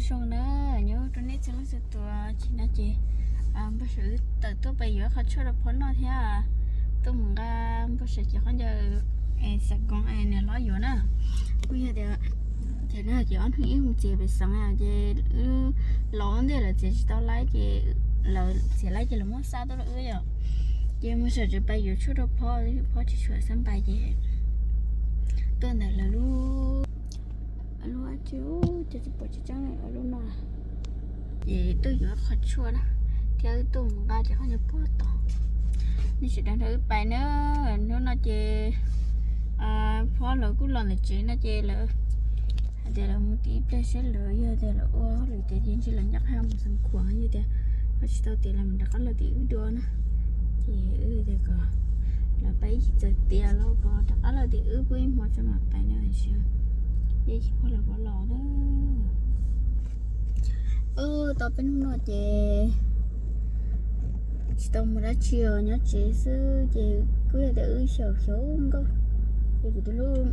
Zoo na, nyob rau nej txhua leej txhua tus, tam sim no ces npawg Sam wb tawm tuaj pais yuav qhov tshuaj rau phauj noj thiab tuaj mus nqa npawg Sam cov khaub ncaws xav koom niam hlob yuav na. Kuj yog tias, ces no ces ob hnub ib mus txiav pem xeev ces wb los ua ntej lawv txiav tsis tau laib ces lawv txiav laib ces lawv muab xa tuaj rau wb yom. Ces npawg Sam tseem pais yuav tshuaj rau phauj, phauj tsis tshua xab npais ces tuaj ntawm lawv lub, lub dab tsi, cov tsis pom tsis tseeb lub no. Ces tuaj yuav qhov tshuaj na, thiab wb tuaj mus nqa cov khaub ncaws puag tod. Nej sawv daws nrog wb pais na. Hnub no ces phauj lawv kuj los ntawm tsev no ces lawv hais tias lawv mus tim ib pliag seb lawv yog tias lawv ua hauj lwm tiav ces ntshe lawv nyab qha mus xeev khuam, yog tias ho tsis tau tiav lawv mam rov qab los tim wb dua na. Ces wb tias kom lawv pais ib chim txawm tiav los kom rov qab los tim wb pub ib hmo tso mam pais na, tiam sis yeej tsis pom lawv puas los na. Tau peb hnub no ces tsis tau mus dab tsi os, nyob tsev xwb ces kuj yog tias wb xyaum xyaum nkauj. Ces kuv tus hlub,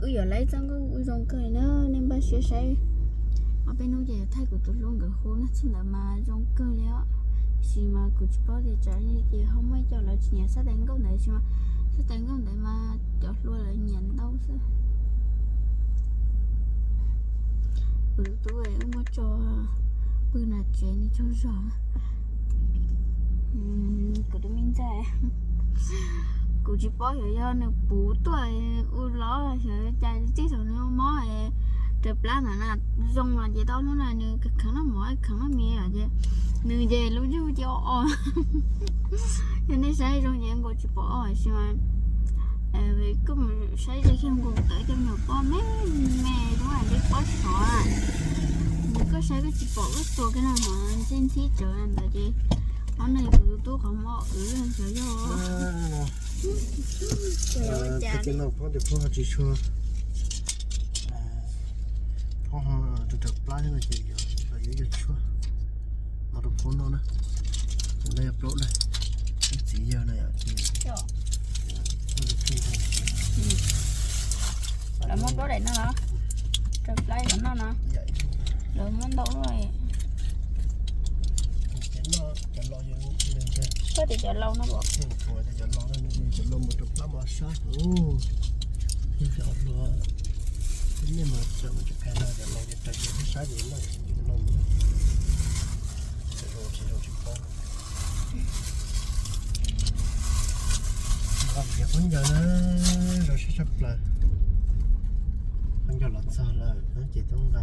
wb yuav laib txoj nkauj ub zoo kawg li na, nej npaj siab saib. Ob peb hnub ces yuav thaij kuv tus hlub nkawd hu na, txij ntawd mas zoo kawg li os. Tab sis mas kuv tsis paub tias tsam ces ho muaj ib co lawv tsis nyiam xab tais nkauj ntawd, tab sis mas xab tais nkauj ntawd mas cov hluas lawv nyiam ntau xwb. Kuv tus tub wb muab tso pw nram tsev nws tsaug zog. Kuv tus me ntxhais, kuv tsis paub xyov yog nws puv tuaj ua los xyov cas txij thaum nws mob raws plab ntawd na, zoo los ces tau hnub no nws kheev noj mov kheev noj mis ces nws ces lub ntsej muag cia o o. Yog nej saib zoo ces nkaus tsis pom o, tab sis mas koj mus saib ze kiag nkaus tawm cov nyuam pob me me zoo li pob sov, koj saib koj tsis pom koj tua kiag no mas ntsej ntxhib tsawv ntawd ces ob no kuv tus tub qhov muag wv xyov yog. Ces no phob tias phob ho tsis tshua, phob ho raws plab thiab no ces yog los yuav yog tshuaj no rau phob noj na. Ces no yog plaub daim, ib txiv yawg no yom ces lawv muab plaub daim no los rau plab los noj no, lawv muab ntau luaj. Koj tias cov laus no, cov laus no cov laus mus rau plab mos sab, cov hluas, nej mas tseem mus tsis kais no, cov laus ces raws cov sab ces noj, cov laus mus tsis zoo tsis paub. Nqa kiag khaub ncaws na, zoo siab tshaj plaws. Khaub ncaws los txog lawm ces tub nqa.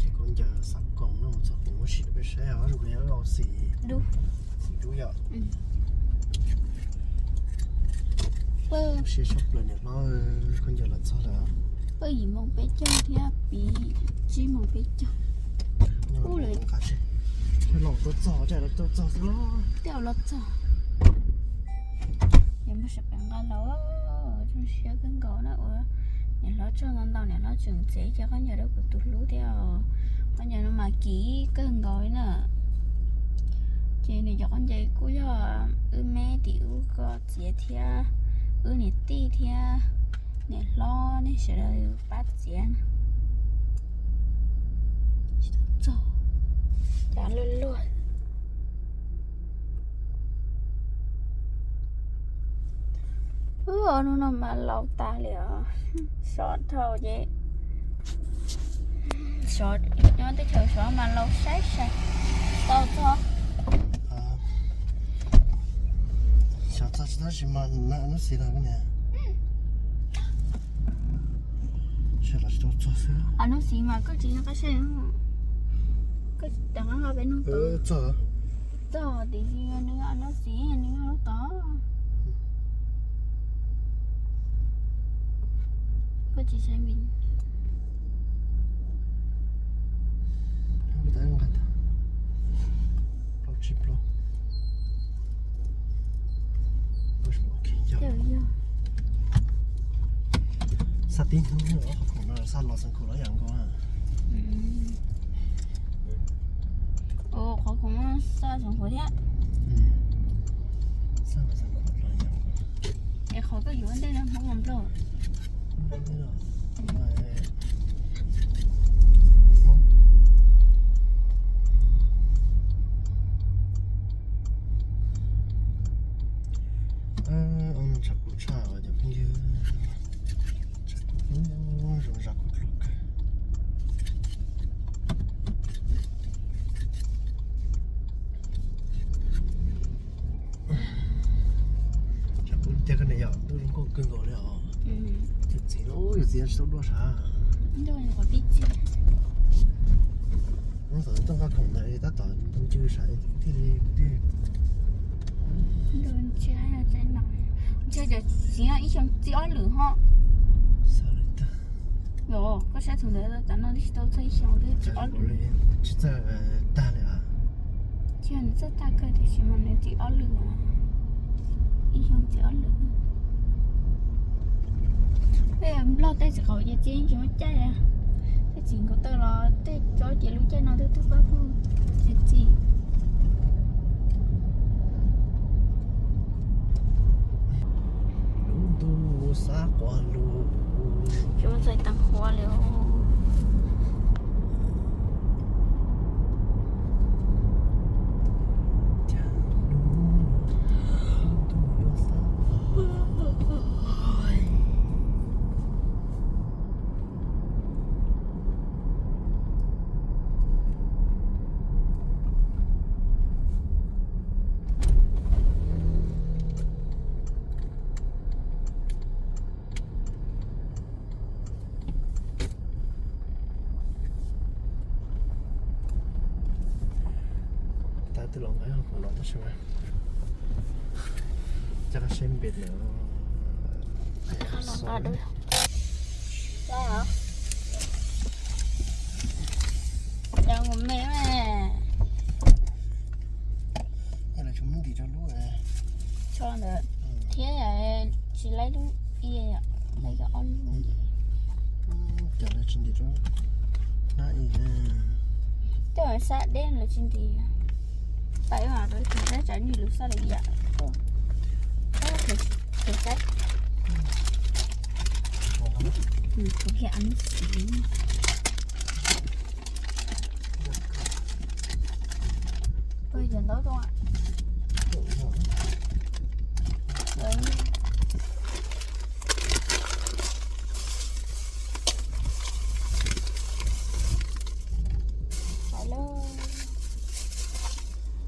Ces khaub ncaws xav koom no mus txog koom ua si rau peb saib os, zoo li yog xim, xim dub yom. Zoo siab tshaj plaws niam hlob, khaub ncaws los txog lawm. Peb yim moos peb caug thiab piv tsib moos peb caug. Ub, lawv nqa tsis, lawv tuaj txog, lawv tuaj txog xwb los. Tej zaum los txog. Ces muaj sawv daws nqa los, zoo siab kawg nkaus na ua niam hlob tsaug ntau ntau, niam hlob tseem txiav cov khaub ncaws rau kuv tus hlub thiab os. Khaub ncaws no mas kim kawg nkaus li na. Ces nws cov khaub ncaws kuj yog wb me tim ub ko txiav thiab wb niam tij thiab niam hlob nej sawv daws pab txiav. Tsis tau txog, cav luaj luaj. Ub, hnub no mas laus tas li os. Sov dhau ces sov, nyob teb chaws sov mas laus saib sai. Tau txog. Sov txog tsis tau sis mas na, nub xis los niam. Sawv los tsis tau txog xwb. Nub xis mas koj tsis nyob qab sab, koj rov qab nqa peb nug tod. Txog. Txog tiam sis nws nub xis nws nyob lub tod. Koj tsis saib me. Plaub tsib plaub. Xaj tib hnub, qhov khoom no xaj los xeev khuam los yam nkaus. Qhov khoom no xaj xeev khuam thiab. Es qhov koj yuav ntej no Hmoob los Nplog? Txiav tsis tau dua sav. Ntawm toj nqa khoom ntawd tab tom ncw sav thiaj li twb. Ntsia cov txiv ib xyoo txiv ob lwm ho. Koj saib thaum ntawd tam no twb tsis tau txog ib xyoo twb txiv ob lwm. Tsis txawj tag li. Tsis yog nws txawj tag kawg tiam sis mas nws txiv ob lwm, ib xyoo txiv ob lwm. Peb nplog tej txiv qaub ces txiv tsis muaj caij, tej txiv nkaus taw los tej tsob ces lub caij no twb twb pab pug txiv txiv. Lub ntuj xab quas lug, tsis muaj txais tag huab li. Tab twb los nqa khoom los tab sis mas coj saib npe lawm. Cov mus me, lawv tsis muab ntim rau lub tsho ntawd thiab, tsis laib lub i, laib cov ob lub. Cov lawv tsis ntim rau hnab i. Tej xab deb lawv tsis ntim. Pais ua rau tseem saib tsam nyuj lwm xab lawm yam. Saib. Tus kiag an xim. Pab cov ntaub zoo. Hais lus,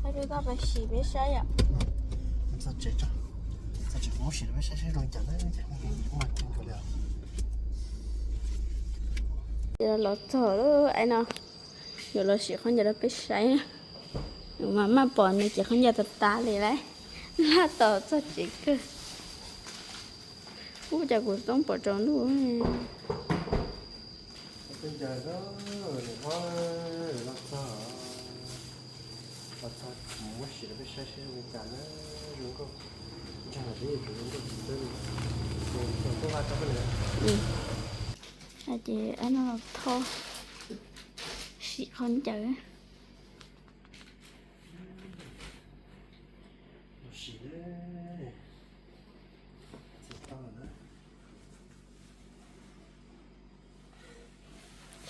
hais lus koj pab sim peb saib yom. Txog tsev tso, txog tsev kuv sim peb saib saib zoo cas na. Los txog lub ai no, yuav los sim khaub ncaws rau peb saib. Mas maj pom nws ces khaub ncaws tas tas li lauj, laj tos txog tsev kawg. Ub, cas kuv toob pom tsaus ntuj. Ces no los tho sim khaub ncaws.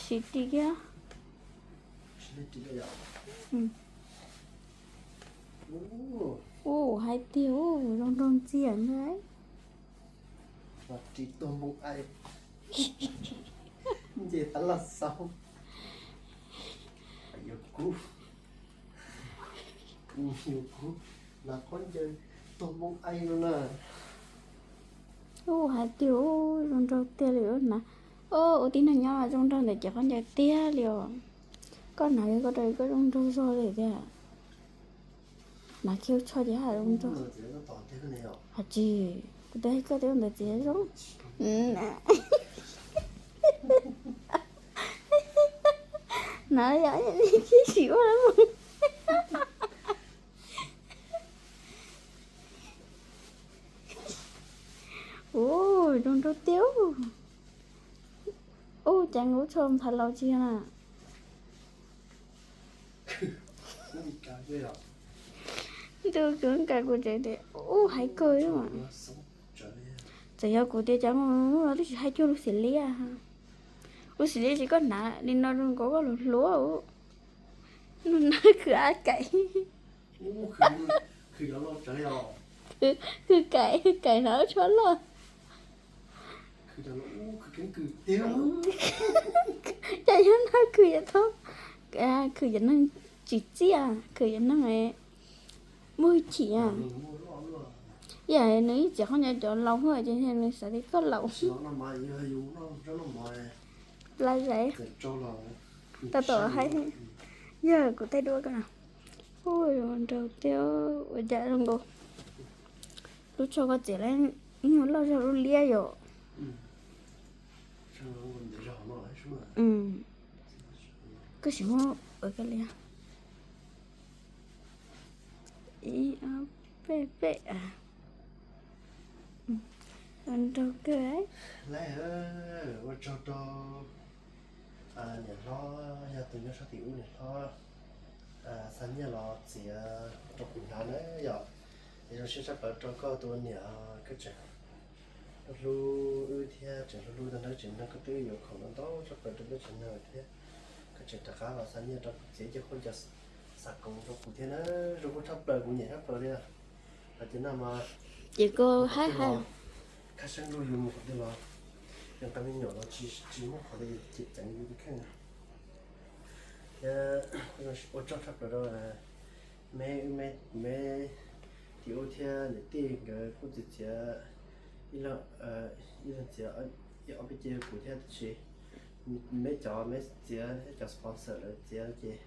Sim ris kiag. Ub, hais tiag, ub, zoo nraug ntxiag ntag. Ris tuag npoo ai. Nce tab laj xaub. Yuav kub, yuav kub, hnav khaub ncaws tuag npoo ai no na. Ub, hais tiag, ub, zoo nraug tiag li na. Ub, ua tib neeg nyob zoo nraug ntawm ces khaub ncaws tiag li os. Koj hnav koj rau koj zoo nraug zog li tiag. Hnav kiag tsho ces haj zoo nraug. Hais tsis, kuv twb hais koj tias ntawd txiv zoo. Hnav yam li khib sim ua mus. Ub, zoo nraug tiag. Ub, cas nkawd tsho nphav laus tsis yog na. Ntuj, kuv nka kuv tsev tias ub, hais kawg li mas. Txawm yog kuv tias cas mas twb tsis hais cuag lub xim liab. Lub xim liab ces koj hnav li no zoo nkaus koj los hluav. Lub no khwv ab kaim. Khwv kaim, khwv kaim hnav tsho loj. Cas yog no khwv yam thoob, khwv yam neeg tsis txiaj, khwv yam neeg muaj hwj chim. Yog nws ib txiv qhov ncauj cov laus hwj ces nws xav tias koj laus. Plab zais. Tau tom hais, yog kuv thaij duab koj no. Ua nraug tiag, ua cas zoo nkaus. Lub tsho koj txiav lawm, ib nyuag loj zog lub liab yom. Koj sim muab ua koj li. Ib ob peb peb a. Nraug kawg. Ua tsaug rau niam hlob, yog tus nyob sab tim ub niam hlob xa nyiaj los txiav rau kuv hnav na yom. Es zoo siab tshaj plaws rau koj tus ua niam, koj tseem hlub wb thiab tseem hlub hlub tau nawb, tseem nrog koj twb yuav khoom ntau ntau tshaj plaws rau peb tsev neeg thiab. Koj tseem rov qab los xa nyiaj rau kuv txiav ib ce khaub ncaws xav koom rau kuv thiab na, zoo nkauj tshaj plaws, kuv nyiam tshaj plaws li. Hais tias no mas ces koj hais hais khab seeb lug yus mus qhov twg los, yog nqa me nyuam los tsis muaj qhov twg cem ceev yus tus kheej. Thiab ua tsaug tshaj plaws rau me, me, me tim ub thiab niam tij nkawd kuj txiav txiav ib leeg txiav ib ob peb ce rau kuv thiab tab sis me cov me txiav thiab cov sponsor lawv txiav ces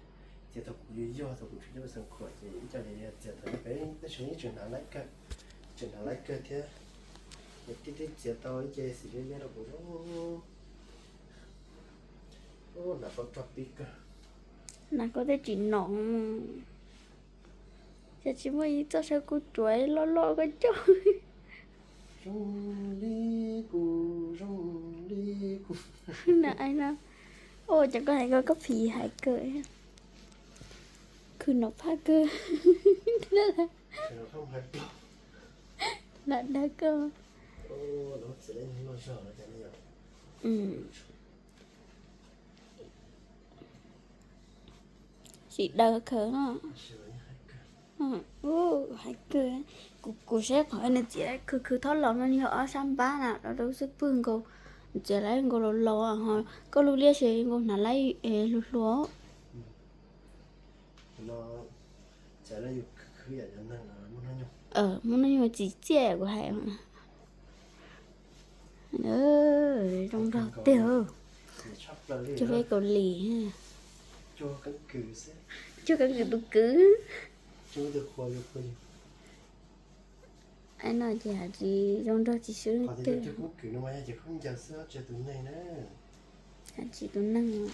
txiav thaum kuv yuag yuag thaum kuv tseem nyob pem Xeev Khuam ces ib co ces txiav thaum peb tab sis ib tseem hnav laib kawg, tseem hnav laib kawg thiab. Niam tij twb txiav tau ib ce xim liab liab rau kuv zoo. Hnav koj rog pib kawg. Hnav koj tej tsim nom. Cas tsis muaj ib txoj saw kuj tsuav loj loj koj coj. Zoo li kuv, zoo li kuv. Na, ua cas koj hais koj, koj phim hais kawg. Khwv nom phaj kawg. Lam dag koj. Sim daws khaws no. Hais kawg. Kuv saib qhov nws txiav khwv khwv thob los no yog ob sab npab na, rau rau xub pwg nkaus, nws txiav lawm nkaus los los ho koj lub liab ces nkaus hnav laib hluas hluas. Muaj hnub nyoog tsis txiaj kuv hais. Zoo nraug tiag. Cuag peb Kaus Lim. Cuag keeb kwm tus kwv. No ces hais tsis zoo nraug tsis swb twg. Hais tsis tus neeg.